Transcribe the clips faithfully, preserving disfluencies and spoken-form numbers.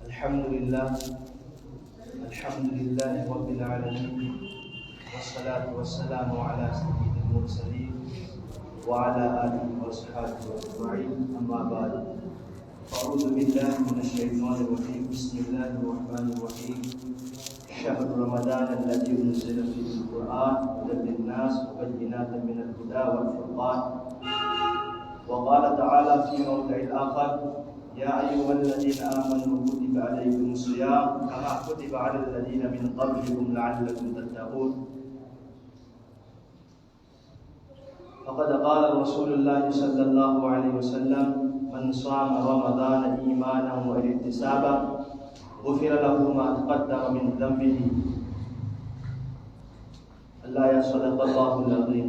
الحمد لله. الحمد لله رب العالمين. والصلاة والسلام على سيد المرسلين وعلى آله وأصحابه أجمعين. أما بعد. أعوذ بالله من الشيطان الرجيم. بسم الله الرحمن الرحيم. شهر رمضان الذي أنزل فيه القرآن هدى للناس وبينات من الهدى والفرقان. وقال تعالى في موضع آخر: يا أيها الذين آمنوا كتب عليكم الصيام كما كتب على الذين من قبلكم لعلكم تتقون. فقد قال رسول الله صلى الله عليه وسلم: من صام رمضان إيمانا واحتسابا غفر له ما تقدم من ذنبه. الله، صدق الله العظيم.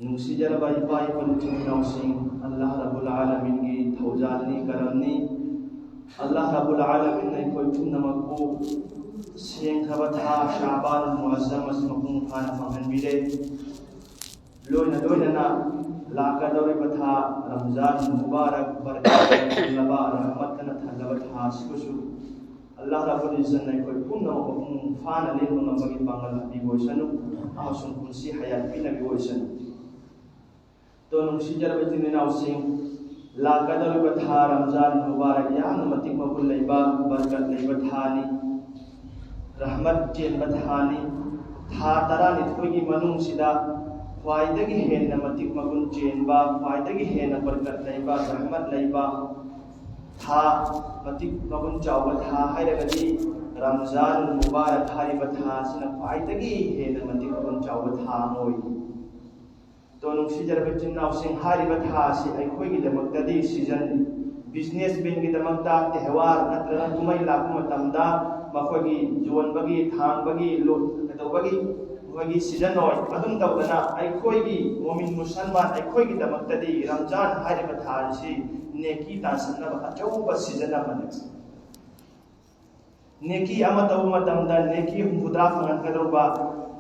ꯅꯨꯡꯁꯤꯖꯔꯕ ꯏꯄꯥ ꯏꯄꯨ ꯏꯆꯤꯟ ꯏꯅꯥꯎꯁꯤꯡ, ꯑꯜꯂꯥꯍ ꯔꯕꯨꯜ ꯑꯥꯂꯃꯤꯟꯒꯤ ꯊꯧꯖꯥꯜꯅꯤ, ꯀꯔꯝꯅꯤ꯫ ꯑꯜꯂꯥꯍ ꯔꯕꯨꯜ ꯑꯥꯂꯃꯤꯟꯅ ꯑꯩꯈꯣꯏ ꯄꯨꯝꯅꯃꯛꯄꯨ ꯁꯦꯡꯈ꯭ꯔꯕ ꯊꯥ ꯁꯥꯕꯥꯟ ꯃꯨꯑꯖꯖꯝ ꯑꯁꯤ ꯃꯄꯨꯡ ꯐꯥꯅ ꯐꯪꯍꯟꯕꯤꯔꯦ꯫ ꯂꯣꯏꯅ ꯂꯣꯏꯅꯅ ꯂꯥꯛꯀꯗꯧꯔꯤꯕ ꯊꯥ ꯔꯝꯖꯥꯟ ꯃꯨꯕꯥꯔꯛ, ꯕꯔꯀꯠꯅ ꯊꯜꯂꯕ, ꯔꯍꯃꯠꯇꯅ ꯊꯜꯂꯕ ꯊꯥ ꯑꯁꯤꯕꯨꯁꯨ ꯑꯜꯂꯥꯍ ꯔꯕꯨꯜ ꯏꯖ꯭ꯖꯠꯅ ꯑꯩꯈꯣꯏ ꯄꯨꯝꯅꯃꯛ ꯃꯄꯨꯡ ꯐꯥꯅ ꯂꯦꯟꯕ ꯉꯝꯕꯒꯤ ꯄꯥꯡꯒꯜ ꯍꯥꯞꯄꯤꯕ ꯑꯣꯏꯁꯅꯨ, ꯑꯃꯁꯨꯡ ꯄꯨꯟꯁꯤ ꯍꯌꯥꯠ ꯄꯤꯅꯕꯤꯕ ꯑꯣꯏꯁꯅꯨ꯫ ꯇꯣ, ꯅꯨꯡꯁꯤꯖꯔꯕ ꯏꯆꯤꯟ ꯏꯅꯥꯎꯁꯤꯡ, ꯂꯥꯛꯀꯗꯧꯔꯤꯕ ꯊꯥ ꯔꯝꯖꯥꯟ ꯃꯨꯕꯥꯔꯛ ꯌꯥꯝꯅ ꯃꯇꯤꯛ ꯃꯒꯨꯟ ꯂꯩꯕ, ꯕꯔꯀꯠ ꯂꯩꯕ ꯊꯥꯅꯤ, ꯔꯍꯃꯠ ꯆꯦꯟꯕ ꯊꯥꯅꯤ꯫ ꯊꯥ ꯇꯔꯥꯅꯤꯊꯣꯏꯒꯤ ꯃꯅꯨꯡꯁꯤꯗ ꯈ꯭ꯋꯥꯏꯗꯒꯤ ꯍꯦꯟꯅ ꯃꯇꯤꯛ ꯃꯒꯨꯟ ꯆꯦꯟꯕ, ꯈ꯭ꯋꯥꯏꯗꯒꯤ ꯍꯦꯟꯅ ꯕꯔꯀꯠ ꯂꯩꯕ, ꯔꯍꯃꯠ ꯂꯩꯕ ꯊꯥ, ꯃꯇꯤꯛ ꯃꯒꯨꯟ ꯆꯥꯎꯕ ꯊꯥ ꯍꯥꯏꯔꯒꯗꯤ ꯔꯝꯖꯥꯟ ꯃꯨꯕꯥꯔꯛ ꯍꯥꯏꯔꯤꯕ ꯊꯥ ꯑꯁꯤꯅ ꯈ꯭ꯋꯥꯏꯗꯒꯤ ꯍꯦꯟꯅ ꯃꯇꯤꯛ ꯃꯒꯨꯟ ꯆꯥꯎꯕ ꯊꯥ ꯑꯃ ꯑꯣꯏ꯫ ꯇꯣ, ꯅꯨꯡꯁꯤꯖꯔꯕ ꯏꯆꯤꯟ ꯏꯅꯥꯎꯁꯤꯡ, ꯍꯥꯏꯔꯤꯕ ꯊꯥ ꯑꯁꯤ ꯑꯩꯈꯣꯏꯒꯤꯗꯃꯛꯇꯗꯤ ꯁꯤꯖꯟꯅꯤ꯫ ꯕꯤꯖꯤꯅꯦꯁ ꯃꯦꯟꯒꯤꯗꯃꯛꯇ ꯇꯦꯍꯋꯥꯔ ꯅꯠꯇ꯭ꯔꯒ ꯀꯨꯝꯍꯩ ꯂꯥꯛꯄ ꯃꯇꯝꯗ ꯃꯈꯣꯏꯒꯤ ꯌꯣꯟꯕꯒꯤ, ꯊꯥꯡꯕꯒꯤ, ꯂꯨꯠ ꯀꯩꯗꯧꯕꯒꯤ ꯃꯈꯣꯏꯒꯤ ꯁꯤꯖꯟ ꯑꯣꯏ꯫ ꯑꯗꯨꯝ ꯇꯧꯗꯅ ꯑꯩꯈꯣꯏꯒꯤ ꯃꯣꯃꯤꯟ ꯃꯨꯁꯜꯃꯥꯟ ꯑꯩꯈꯣꯏꯒꯤꯗꯃꯛꯇꯗꯤ ꯔꯝꯖꯥꯟ ꯍꯥꯏꯔꯤꯕ ꯊꯥ ꯑꯁꯤ ꯅꯦꯀꯤ ꯇꯥꯟꯁꯤꯟꯅꯕ ꯑꯆꯧꯕ ꯁꯤꯖꯟ ꯑꯃꯅꯤ꯫ ꯅꯦꯀꯤ ꯑꯃ ꯇꯧꯕ ꯃꯇꯝꯗ ꯅꯦꯀꯤ ꯍꯨꯝꯐꯨꯇꯔꯥ ꯐꯪꯍꯟꯒꯗꯧꯕ,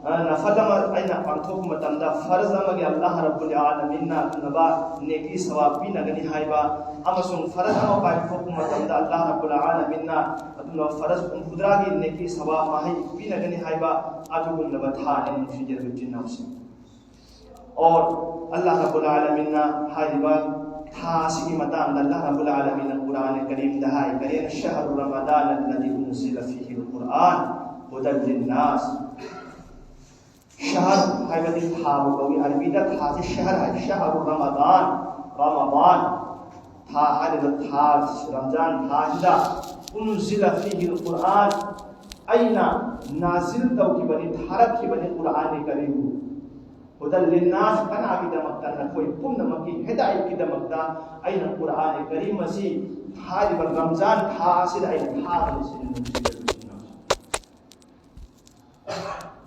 ꯅꯐꯜ ꯑꯃ ꯑꯩꯅ ꯄꯥꯡꯊꯣꯛꯄ ꯃꯇꯝꯗ ꯐꯔꯖ ꯑꯃꯒꯤ ꯑꯜꯂꯥꯍ ꯔꯕꯨꯜ ꯑꯥꯂꯃꯤꯟꯅ ꯑꯗꯨꯒꯨꯝꯂꯕ ꯅꯦꯀꯤ ꯁꯋꯥꯕ ꯄꯤꯅꯒꯅꯤ ꯍꯥꯏꯕ, ꯑꯃꯁꯨꯡ ꯐꯔꯖ ꯑꯃ ꯄꯥꯡꯊꯣꯛꯄ ꯃꯇꯝꯗ ꯑꯜꯂꯥꯍ ꯔꯕꯨꯜ ꯑꯥꯂꯃꯤꯟꯅ ꯑꯗꯨꯒꯨꯝꯂꯕ ꯐꯔꯖ ꯍꯨꯝꯐꯨꯇꯔꯥꯒꯤ ꯅꯦꯀꯤ ꯁꯋꯥꯕ ꯃꯍꯩ ꯄꯤꯅꯒꯅꯤ ꯍꯥꯏꯕ ꯑꯗꯨꯒꯨꯝꯂꯕ ꯊꯥꯅꯤ, ꯅꯨꯡꯁꯤꯖꯔꯕ ꯏꯆꯤꯟ ꯏꯅꯥꯎꯁꯤꯡ꯫ ꯑꯣꯔ ꯑꯜꯂꯥꯍ ꯔꯕꯨꯜ ꯑꯥꯂꯃꯤꯟꯅ ꯍꯥꯏꯔꯤꯕ ꯊꯥ ꯑꯁꯤꯒꯤ ꯃꯇꯥꯡꯗ ꯑꯜꯂꯥꯍ ꯔꯕꯨꯜ ꯑꯥꯂꯃꯤꯟꯅ ꯀꯨꯔꯥꯟ ꯀꯔꯤꯝꯗ ꯍꯥꯏ, ꯀꯔꯤꯅ ꯁꯍꯔꯨ ꯔꯃꯗꯥꯟ ꯑꯜꯂꯗꯤ ꯎꯟꯖꯤꯂ ꯐꯤꯍꯤꯜ ꯀꯨꯔꯥꯟ ꯍꯨꯗꯜ ꯂꯤꯟꯅꯥꯁ꯫ ꯁꯍꯔ ꯍꯥꯏꯕꯗꯤ ꯊꯥꯕꯨ ꯀꯧꯏ꯫ ꯑꯔꯕꯤꯗ ꯊꯥꯁꯤ ꯁꯍꯔ ꯍꯥꯏ꯫ ꯁꯍꯔꯨ ꯔꯃꯗꯥꯟ, ꯔꯃꯗꯥꯟ ꯊꯥ ꯍꯥꯏꯔꯤꯕ ꯊꯥ, ꯔꯝꯖꯥꯟ ꯊꯥꯁꯤꯗ ꯎꯟꯖꯤꯂ ꯐꯤꯍꯤꯜ ꯀꯨꯔꯥꯟ, ꯑꯩꯅ ꯅꯥꯖꯤꯜ ꯇꯧꯈꯤꯕꯅꯤ, ꯊꯥꯔꯛꯈꯤꯕꯅꯤ ꯀꯨꯔꯥꯟ ꯀꯔꯤꯝꯕꯨ꯫ ꯍꯨꯗꯜ ꯂꯤꯟꯅꯥꯁ, ꯀꯅꯥꯒꯤꯗꯃꯛꯇ? ꯅꯈꯣꯏ ꯄꯨꯝꯅꯃꯛꯀꯤ ꯍꯤꯗꯥꯌꯠꯀꯤꯗꯃꯛꯇ ꯑꯩꯅ ꯀꯨꯔꯥꯟ ꯀꯔꯤꯝ ꯑꯁꯤ ꯍꯥꯏꯔꯤꯕ ꯔꯝꯖꯥꯟ ꯊꯥ ꯑꯁꯤꯗ ꯑꯩꯅ ꯊꯥꯕꯅꯤ꯫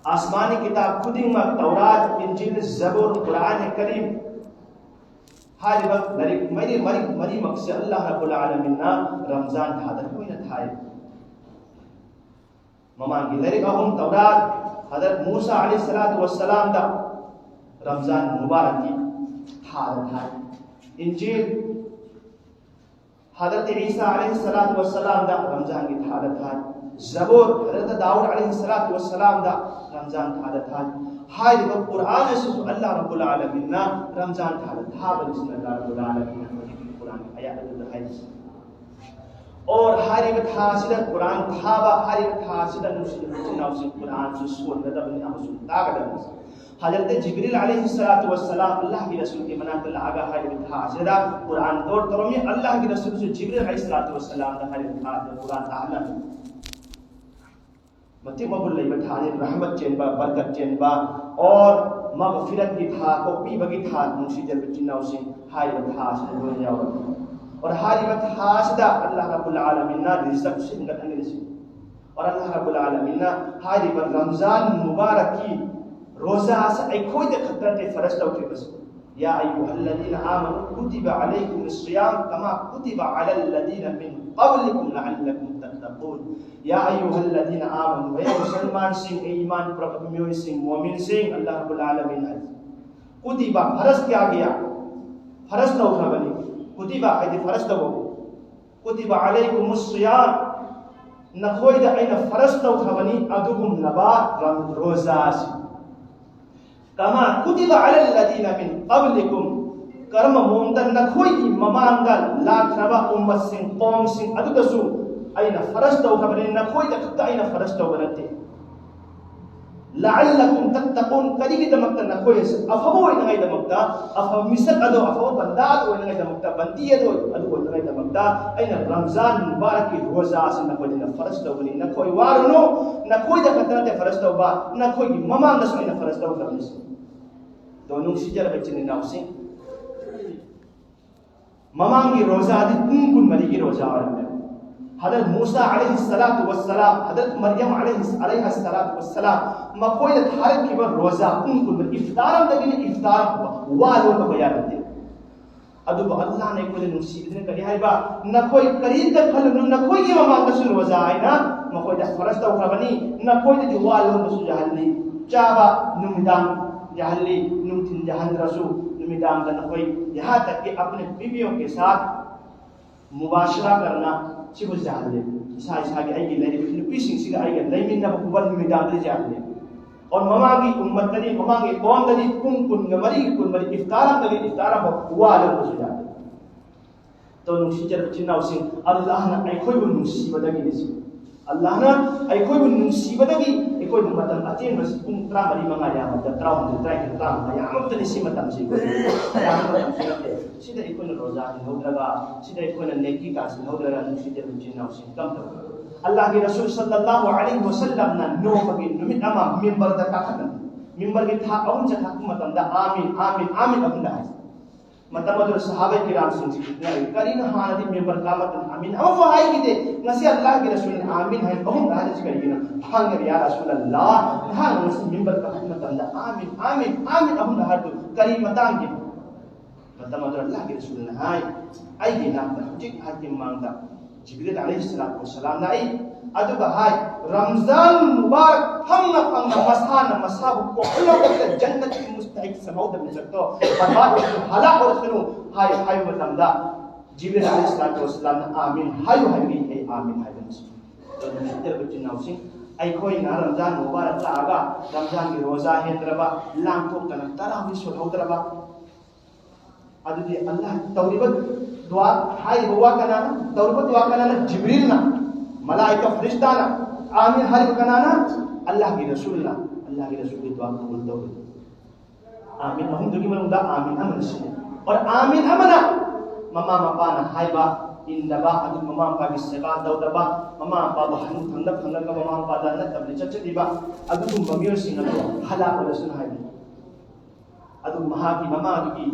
ꯑꯁꯃꯥꯅꯤ ꯀꯤꯇꯥꯕ ꯈꯨꯗꯤꯡꯃꯛ, ꯇꯧꯔꯥꯠ, ꯏꯟꯖꯤꯜ, ꯖꯕꯨꯔ, ꯀꯨꯔꯥꯟ ꯀꯔꯤꯝ ꯍꯥꯏꯔꯤꯕ ꯂꯥꯏꯔꯤꯛ ꯃꯔꯤ, ꯃꯔꯤ, ꯃꯔꯤꯃꯛꯁꯦ ꯑꯜꯂꯥꯍ ꯔꯕꯨꯜ ꯑꯥꯂꯃꯤꯟꯅ ꯔꯝꯖꯥꯟ ꯊꯥꯗ ꯂꯣꯏꯅ ꯊꯥꯏ꯫ ꯃꯃꯥꯡꯒꯤ ꯂꯥꯏꯔꯤꯛ ꯑꯍꯨꯝ, ꯇꯧꯔꯥꯠ ꯍꯗꯔꯠ ꯃꯨꯁꯥ ꯑꯂꯩꯍꯤ ꯁꯂꯥꯇꯨ ꯋꯁꯁꯂꯥꯝꯗ ꯔꯝꯖꯥꯟ ꯃꯨꯕꯥꯔꯛꯀꯤ ꯊꯥꯗ ꯊꯥꯏ꯫ ꯏꯟꯖꯤꯜ ꯍꯗꯔꯠ ꯏꯁꯥ ꯑꯂꯩꯍꯤ ꯁꯂꯥꯇꯨ ꯋꯁꯁꯂꯥꯝꯗ ꯔꯝꯖꯥꯟꯒꯤ ꯊꯥꯗ ꯊꯥꯏ꯫ ꯖꯕꯨꯔ ꯍꯗꯔꯠ ꯗꯥꯎꯗ ꯑꯂꯩꯍꯤ ꯁꯂꯥꯇꯨ ꯋꯁꯁꯂꯥꯝꯗ ꯔꯝꯖꯥꯟ ꯊꯥꯗ ꯊꯥꯏ꯫ ꯍꯥꯏꯔꯤꯕ ꯀꯨꯔꯥꯟ ꯑꯁꯤꯁꯨ ꯑꯜꯂꯥꯍ ꯔꯕꯨꯜ ꯑꯥꯂꯃꯤꯟꯅ ꯔꯝꯖꯥꯟ ꯊꯥꯗ ꯊꯥꯕꯅꯤ꯫ ꯁꯤꯅ ꯑꯜꯂꯥꯍ ꯔꯕꯨꯜ ꯑꯥꯂꯃꯤꯟꯅ ꯍꯧꯖꯤꯛꯀꯤ ꯀꯨꯔꯥꯟꯒꯤ ꯑꯌꯥꯠ ꯑꯗꯨꯗ ꯍꯥꯏꯔꯤꯁꯤ꯫ ꯑꯣꯔ ꯍꯥꯏꯔꯤꯕ ꯊꯥ ꯑꯁꯤꯗ ꯀꯨꯔꯥꯟ ꯊꯥꯕ, ꯍꯥꯏꯔꯤꯕ ꯊꯥ ꯑꯁꯤꯗ ꯅꯨꯡꯁꯤꯕ ꯏꯆꯤꯟ ꯏꯅꯥꯎꯁꯤꯡ ꯀꯨꯔꯥꯟꯁꯨ ꯁꯣꯟꯒꯗꯕꯅꯤ ꯑꯃꯁꯨꯡ ꯇꯥꯒꯗꯕꯅꯤ꯫ ꯍꯖꯔꯠ ꯖꯤꯕ꯭ꯔꯤꯜ ꯑꯂꯩꯍꯤ ꯁꯂꯥꯇꯨ ꯋꯁꯁꯂꯥꯝ ꯑꯜꯂꯥꯍꯒꯤ ꯔꯁꯨꯜꯒꯤ ꯃꯅꯥꯛꯇ ꯂꯥꯛꯑꯒ ꯍꯥꯏꯔꯤꯕ ꯊꯥ ꯑꯁꯤꯗ ꯀꯨꯔꯥꯟ ꯗꯣꯔ ꯇꯧꯔꯝꯃꯤ꯫ ꯑꯜꯂꯥꯍꯒꯤ ꯔꯁꯨꯜꯁꯨ ꯖꯤꯕ꯭ꯔꯤꯜ ꯑꯂꯩꯍꯤ ꯁꯂꯥꯇꯨ ꯋꯁꯁꯂꯥꯝꯗ ꯍꯥꯏꯔꯤꯕ ꯊꯥ ꯑꯁꯤꯗ ꯀꯨꯔꯥꯟ ꯇꯥꯍꯜꯂꯝꯃꯤ꯫ ꯃꯇꯤꯛ ꯃꯒꯨꯟ ꯂꯩꯕ ꯊꯥꯅꯤ, ꯔꯍꯃꯠ ꯆꯦꯟꯕ, ꯕꯔꯀꯠ ꯆꯦꯟꯕ, ꯑꯣꯔ ꯃꯒꯐꯤꯔꯠꯀꯤ ꯊꯥ, ꯀꯣꯛꯄꯤꯕꯒꯤ ꯊꯥ, ꯅꯨꯡꯁꯤꯖꯕ ꯏꯆꯤꯟ ꯏꯅꯥꯎꯁꯤꯡ, ꯍꯥꯏꯔꯤꯕ ꯊꯥ ꯑꯁꯤꯗ ꯂꯣꯏꯅ ꯌꯥꯎꯔꯝꯃꯤ꯫ ꯑꯣꯔ ꯍꯥꯏꯔꯤꯕ ꯊꯥ ꯑꯁꯤꯗ ꯑꯜꯂꯥꯍ ꯔꯕꯨꯜ ꯑꯥꯂꯃꯤꯟꯅ ꯔꯤꯖꯛꯁꯨ ꯍꯦꯟꯒꯠꯍꯟꯒꯅꯤ꯫ ꯑꯣꯔ ꯑꯜꯂꯥꯍ ꯔꯕꯨꯜ ꯑꯥꯂꯃꯤꯟꯅ ꯍꯥꯏꯔꯤꯕ ꯔꯝꯖꯥꯟ ꯃꯨꯕꯥꯔꯛꯀꯤ ꯔꯣꯖꯥ ꯑꯁꯤ ꯑꯩꯈꯣꯏꯗ ꯈꯛꯇ ꯅꯠꯇꯦ ꯐꯔꯖ ꯇꯧꯈꯤꯕꯁꯤ, يا أيها الذين آمنوا كتب عليكم الصيام كما كتب على الذين من قبلكم لعلكم تتقون. يا أيها الذين آمنوا, ꯍꯦ ꯃꯨꯁꯜꯃꯥꯟꯁꯤꯡ, ꯍꯦ ꯏꯃꯥꯟ ꯄꯨꯔꯛꯄ ꯃꯤꯑꯣꯏꯁꯤꯡ, ꯃꯣꯃꯤꯟꯁꯤꯡ, ꯑꯜꯂꯥꯍ ꯔꯕꯨꯜ ꯑꯥꯂꯃꯤꯟ ꯍꯥꯏ꯫ ꯀꯨꯇꯤꯕ, ꯐꯔꯖ ꯀꯌꯥ ꯀꯌꯥ? ꯐꯔꯖ ꯇꯧꯈ꯭ꯔꯕꯅꯤ꯫ ꯀꯨꯇꯤꯕ ꯍꯥꯏꯗꯤ ꯐꯔꯖ ꯇꯧꯕ꯫ كتب عليكم الصيام, ꯅꯈꯣꯏꯗ ꯑꯩꯅ ꯐꯔꯖ ꯇꯧꯈ꯭ꯔꯕꯅꯤ ꯑꯗꯨꯒꯨꯝꯂꯕ ꯔꯝ-, ꯔꯣꯖꯥꯁꯤ꯫ كما كتب على الذين من قبلكم, ꯀꯔꯝꯕ ꯃꯑꯣꯡꯗ ꯅꯈꯣꯏꯒꯤ ꯃꯃꯥꯡꯗ ꯂꯥꯛꯈ꯭ꯔꯕ ꯎꯝꯃꯠꯁꯤꯡ, ꯀꯣꯝꯁꯤꯡ ꯑꯗꯨꯗꯁꯨ ꯑꯩꯅ ꯐꯔꯖ ꯇꯧꯈ꯭ꯔꯕꯅꯤ, ꯅꯈꯣꯏꯗ ꯈꯛꯇ ꯑꯩꯅ ꯐꯔꯖ ꯇꯧꯕ ꯅꯠꯇꯦ꯫ لعلكم تتقون, ꯀꯔꯤꯒꯤꯗꯃꯛꯇ? ꯅꯈꯣꯏ ꯑꯁꯤ ꯑꯐꯕ ꯑꯣꯏꯅꯉꯥꯏꯗꯃꯛꯇ, ꯑꯐꯕ ꯃꯤꯁꯛ ꯑꯗꯣ, ꯑꯐꯕ ꯕꯟꯗꯥ ꯑꯗꯨ ꯑꯣꯏꯅꯉꯥꯏꯗꯃꯛꯇ, ꯕꯟꯗꯤ ꯑꯗꯣ ꯑꯗꯨ ꯑꯣꯏꯅꯉꯥꯏꯗꯃꯛꯇ ꯑꯩꯅ ꯔꯝꯖꯥꯟ ꯃꯨꯕꯥꯔꯛꯀꯤ ꯔꯣꯖꯥ ꯑꯁꯤ ꯅꯈꯣꯏꯗ ꯐꯔꯖ ꯇꯧꯕꯅꯤ꯫ ꯅꯈꯣꯏ ꯋꯥꯔꯨꯅꯨ, ꯅꯈꯣꯏꯗ ꯈꯛꯇ ꯅꯠꯇꯦ ꯐꯔꯖ ꯇꯧꯕ, ꯅꯈꯣꯏꯒꯤ ꯃꯃꯥꯡꯗꯁꯨ ꯑꯩꯅ ꯐꯔꯖ ꯇꯧꯈ꯭ꯔꯕꯅꯤ꯫ ꯑꯗꯣ ꯅꯨꯡꯁꯤꯖꯔꯕ ꯏꯆꯤꯟ ꯏꯅꯥꯎꯁꯤꯡ, ꯃꯃꯥꯡꯒꯤ ꯔꯣꯖꯥꯗꯤ ꯄꯨꯡ ꯀꯨꯟꯃꯔꯤꯒꯤ ꯔꯣꯖꯥ ꯑꯣꯏꯔꯝꯃꯦ꯫ ꯍꯗꯔꯠ ꯃꯨꯁꯥ ꯑꯂꯩꯍꯤ ꯁꯂꯥꯇꯨ ꯋꯁꯁꯂꯥꯝ, ꯍꯗꯔꯠ ꯃꯔꯤꯌꯝ ꯑꯂꯩꯍꯤ, ꯑꯂꯩꯍꯥ ꯁꯂꯥꯇꯨ ꯋꯁꯁꯂꯥꯝ, ꯃꯈꯣꯏꯅ ꯊꯥꯔꯛꯈꯤꯕ ꯔꯣꯖꯥ ꯄꯨꯡ ꯀꯨꯟꯃꯔꯤ, ꯏꯐꯇꯥꯔ ꯑꯃꯗꯒꯤꯅ ꯏꯐꯇꯥꯔ ꯐꯥꯎꯕ ꯋꯥ ꯂꯣꯟꯗꯕ ꯌꯥꯗꯦ꯫ ꯑꯗꯨꯕꯨ ꯑꯜꯂꯥꯍꯅ ꯑꯩꯈꯣꯏꯗ ꯅꯨꯡꯁꯤꯕꯤꯗꯨꯅ ꯀꯔꯤ ꯍꯥꯏꯕ? ꯅꯈꯣꯏ ꯀꯔꯤꯝꯇ ꯈꯜꯂꯨꯅꯨ, ꯅꯈꯣꯏꯒꯤ ꯃꯃꯥꯡꯗꯁꯨ ꯔꯣꯖꯥ ꯍꯥꯏꯅ ꯃꯈꯣꯏꯗ ꯐꯔꯖ ꯇꯧꯈ꯭ꯔꯕꯅꯤ꯫ ꯅꯈꯣꯏꯗꯗꯤ ꯋꯥ ꯂꯣꯟꯕꯁꯨ ꯌꯥꯍꯜꯂꯤ, ꯆꯥꯕ ꯅꯨꯃꯤꯗꯥꯡ ꯌꯥꯍꯜꯂꯤ, ꯅꯨꯡꯊꯤꯟ ꯌꯥꯍꯟꯗ꯭ꯔꯁꯨ ꯅꯨꯃꯤꯗꯥꯡꯗ ꯅꯈꯣꯏ, यहाँ तक कि अपने बीवियों के साथ मुबाशरा करना, ꯁꯤꯕꯨ ꯌꯥꯍꯜꯂꯤ꯫ ꯏꯁꯥ ꯏꯁꯥꯒꯤ, ꯑꯩꯒꯤ ꯂꯩꯔꯤꯕ ꯅꯨꯄꯤꯁꯤꯡꯁꯤꯒ ꯑꯩꯒ ꯂꯩꯃꯤꯟꯅꯕ ꯐꯥꯎꯕ ꯅꯨꯃꯤꯗꯥꯡꯗ ꯌꯥꯍꯜꯂꯤ꯫ ꯑꯣꯔ ꯃꯃꯥꯡꯒꯤ ꯎꯝꯃꯠꯇꯗꯤ, ꯃꯃꯥꯡꯒꯤ ꯀꯣꯝꯗꯗꯤ ꯄꯨꯡ ꯀꯨꯟꯒ ꯃꯔꯤꯒꯤ ꯀꯨꯟꯃꯔꯤ, ꯏꯐꯇꯥꯔ ꯑꯃꯗꯒꯤ ꯏꯐꯇꯥꯔ ꯑꯃꯐꯥꯎ ꯋꯥ ꯂꯣꯟꯕꯁꯨ ꯌꯥꯗꯦ꯫ ꯑꯗꯣ ꯅꯨꯡꯁꯤꯖꯔꯕ ꯏꯆꯤꯟ ꯏꯅꯥꯎꯁꯤꯡ, ꯑꯜꯂꯥꯍꯅ ꯑꯩꯈꯣꯏꯕꯨ ꯅꯨꯡꯁꯤꯕꯗꯒꯤꯅꯤ ꯁꯤ꯫ ꯑꯜꯂꯥꯍꯅ ꯑꯩꯈꯣꯏꯕꯨ ꯅꯨꯡꯁꯤꯕꯗꯒꯤ ꯑꯩꯈꯣꯏꯕꯨ ꯃꯇꯝ ꯑꯇꯦꯟꯕꯁꯤ ꯄꯨꯡ ꯇꯔꯥꯃꯔꯤ ꯃꯉꯥ ꯌꯥꯝꯃꯕꯗ ꯇꯔꯥꯍꯨꯝꯗꯣꯏ, ꯇꯔꯥꯅꯤꯊꯣꯏ, ꯇꯔꯥꯃꯉꯥ ꯌꯥꯝꯃꯕꯗꯅꯤ ꯁꯤ ꯃꯇꯝꯁꯤ ꯑꯩꯈꯣꯏ ꯑꯌꯥꯝꯕ ꯃꯇꯝꯁꯨ ꯅꯠꯇꯦ꯫ ꯁꯤꯗ ꯑꯩꯈꯣꯏꯅ ꯔꯣꯖꯥ ꯍꯤꯡꯍꯧꯗ꯭ꯔꯒ, ꯁꯤꯗ ꯑꯩꯈꯣꯏꯅ ꯅꯦꯀꯤ ꯀꯥꯁꯤ ꯍꯤꯡꯍꯧꯗ꯭ꯔꯒ ꯅꯨꯡꯁꯤꯖꯔꯕ ꯏꯆꯤꯟ ꯏꯅꯥꯎꯁꯤꯡ ꯀꯝꯗꯧꯕ? ꯑꯜꯂꯥꯍꯒꯤ ꯔꯁꯨꯜ ꯁꯜꯂꯜꯂꯥꯍꯨ ꯑꯂꯩꯍꯤ ꯋꯁꯜꯂꯝꯅ ꯅꯣꯡꯃꯒꯤ ꯅꯨꯃꯤꯠ ꯑꯃ ꯃꯤꯝꯕꯔꯗ ꯀꯥꯈꯠꯂꯝꯃꯤ꯫ ꯃꯤꯝꯕꯔꯒꯤ ꯊꯥꯛ ꯑꯍꯨꯝ ꯆꯠꯈꯠꯄ ꯃꯇꯝꯗ "ꯑꯥꯃꯤꯟ, ꯑꯥꯃꯤꯟ, ꯑꯥꯃꯤꯟ" ꯑꯍꯨꯝꯗ ꯍꯥꯏ꯫ ꯃꯇꯝ ꯑꯗꯨꯗ ꯁꯍꯥꯕꯥꯏ ꯀꯤꯔꯥꯝꯁꯤꯡꯁꯤ ꯉꯛꯏ꯫ ꯀꯔꯤꯅꯣ ꯍꯥꯟꯅꯗꯤ ꯃꯤꯝꯕꯔ ꯀꯥꯕ ꯃꯇꯝꯗ "ꯑꯥꯃꯤꯟ" ꯑꯃꯐꯥꯎ ꯍꯥꯏꯈꯤꯗꯦ꯫ ꯉꯁꯤ ꯑꯜꯂꯥꯍꯒꯤ ꯔꯁꯨꯜꯅ "ꯑꯥꯃꯤꯟ" ꯍꯥꯏ ꯑꯍꯨꯝꯗ ꯍꯥꯏꯔꯤꯁꯤ ꯀꯔꯤꯒꯤꯅꯣ? ꯍꯪꯉꯦ, "ꯌꯥ ꯔꯁꯨꯜ ꯑꯜꯂꯥꯍ, ꯅꯍꯥꯛꯅ ꯉꯁꯤ ꯃꯤꯝꯕꯔ ꯀꯥꯈꯠꯄ ꯃꯇꯝꯗ "ꯑꯥꯃꯤꯟ, ꯑꯥꯃꯤꯟ, ꯑꯥꯃꯤꯟ" ꯑꯍꯨꯝꯗ ꯍꯥꯏꯕꯗꯨ ꯀꯔꯤ ꯃꯇꯥꯡꯒꯤꯅꯣ?" ꯃꯇꯝ ꯑꯗꯨꯗ ꯑꯜꯂꯥꯍꯒꯤ ꯔꯁꯨꯜꯅ ꯍꯥꯏ, "ꯑꯩꯒꯤ ꯏꯅꯥꯛꯇ ꯍꯧꯖꯤꯛ ꯍꯥꯏꯀꯤ ꯃꯃꯥꯡꯗ ꯖꯤꯕ꯭ꯔꯤꯜ ꯑꯂꯩꯍꯤ ꯁꯂꯥꯇꯨ ꯋꯁꯁꯂꯥꯝ ꯂꯥꯛꯏ, ꯑꯗꯨꯒ ꯍꯥꯏ, ꯔꯝꯖꯥꯟ ꯃꯨꯕꯥꯔꯛ ꯐꯪꯅ ꯐꯪꯅ ꯃꯁꯥꯅ ꯃꯁꯥꯕꯨ ꯀꯣꯛꯍꯜꯂꯛꯄꯗ ꯖꯟꯅꯠꯀꯤ ꯃꯨꯁꯇꯍꯤꯛ ꯁꯝꯍꯧꯗꯕ ꯃꯤꯁꯛꯇꯣ ꯕꯔꯕꯥꯗ ꯑꯣꯏꯔꯁꯅꯨ, ꯍꯂꯥꯛ ꯑꯣꯏꯔꯁꯅꯨ" ꯍꯥꯏ꯫ ꯍꯥꯏꯕ ꯃꯇꯝꯗ ꯖꯤꯕ꯭ꯔꯤꯜ ꯑꯂꯩꯍꯤ ꯁꯂꯥꯇꯨ ꯋꯁꯁꯂꯥꯝꯅ "ꯑꯥꯃꯤꯟ ꯍꯥꯏꯌꯨ" ꯍꯥꯏꯕꯒꯤ ꯑꯩ "ꯑꯥꯃꯤꯟ" ꯍꯥꯏꯕꯅꯤ꯫ ꯑꯗꯨꯅ ꯅꯨꯡꯁꯤꯖꯔꯕ ꯏꯆꯤꯟ ꯏꯅꯥꯎꯁꯤꯡ, ꯑꯩꯈꯣꯏꯅ ꯔꯝꯖꯥꯟ ꯃꯨꯕꯥꯔꯛ ꯂꯥꯛꯑꯒ ꯔꯝꯖꯥꯟꯒꯤ ꯔꯣꯖꯥ ꯍꯦꯟꯗ꯭ꯔꯕ, ꯂꯥꯡꯊꯣꯛꯇꯅ ꯇꯔꯥꯍꯨꯝꯗꯣꯏ ꯁꯣꯜꯍꯧꯗ꯭ꯔꯕ, ꯑꯗꯨꯗꯤ ꯑꯜꯂꯥꯍ ꯇꯧꯔꯤꯕ ꯗꯨꯋꯥ, ꯍꯥꯏꯔꯤꯕ ꯋꯥ ꯀꯅꯥꯅ? ꯇꯧꯔꯤꯕ ꯗꯨꯋꯥ ꯀꯅꯥꯅ? ꯖꯤꯕ꯭ꯔꯤꯜꯅ, ꯃꯂꯥꯏꯀ ꯐꯤꯔꯤꯁꯇꯥꯅ꯫ "ꯑꯥꯃꯤꯟ" ꯍꯥꯏꯔꯤꯕ ꯀꯅꯥꯅ? ꯑꯜꯂꯥꯍꯒꯤ ꯔꯁꯨꯜꯅ꯫ ꯑꯜꯂꯥꯍꯒꯤ ꯔꯁꯨꯜꯒꯤ ꯗꯨꯋꯥ ꯀꯕꯨꯜ ꯇꯧꯔꯤ꯫ "ꯑꯥꯃꯤꯟ" ꯑꯍꯨꯝꯗꯨꯒꯤ ꯃꯅꯨꯡꯗ "ꯑꯥꯃꯤꯟ" ꯑꯃꯅ ꯁꯤꯅꯤ꯫ ꯑꯣꯔ "ꯑꯥꯃꯤꯟ" ꯑꯃꯅ ꯃꯃꯥ ꯃꯄꯥꯅ ꯍꯥꯏꯕ ꯏꯟꯗꯕ, ꯑꯗꯨ ꯃꯃꯥ ꯃꯄꯥꯒꯤ ꯁꯦꯕꯥ ꯇꯧꯗꯕ, ꯃꯃꯥ ꯃꯄꯥꯕꯨ ꯍꯟꯅꯨ ꯊꯪꯗ ꯐꯪꯂꯒ ꯃꯃꯥ ꯃꯄꯥꯗ ꯅꯠꯇꯕ ꯂꯤꯆꯠ ꯆꯠꯂꯤꯕ ꯑꯗꯨꯒꯨꯝꯕ ꯃꯤꯑꯣꯏꯁꯤꯡ ꯑꯗꯨ ꯍꯂꯥꯛ ꯑꯣꯏꯔꯁꯅꯨ ꯍꯥꯏꯕꯅꯤ꯫ ꯑꯗꯨ ꯃꯍꯥꯛꯀꯤ ꯃꯃꯥꯗꯨꯒꯤ,